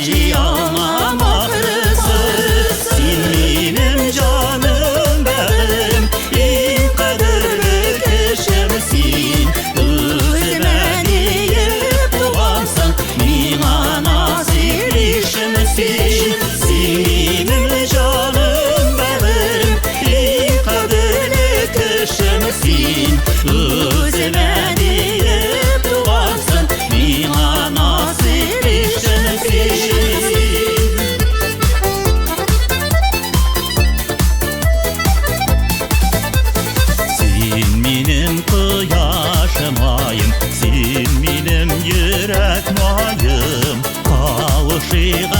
Җыялмам ахрысы. Син минем җаным, бәгырем, иң кадерле кешем син. Үземә диеп тугансың, миңа насыйп ишем син. Син минем җаным, бәгырем, иң кадерле кешем син. Үземә диеп тугансың, миңа насыйп ишем син. Син минем кояшым, аем, син минем йөрәк маем. Кавышыйк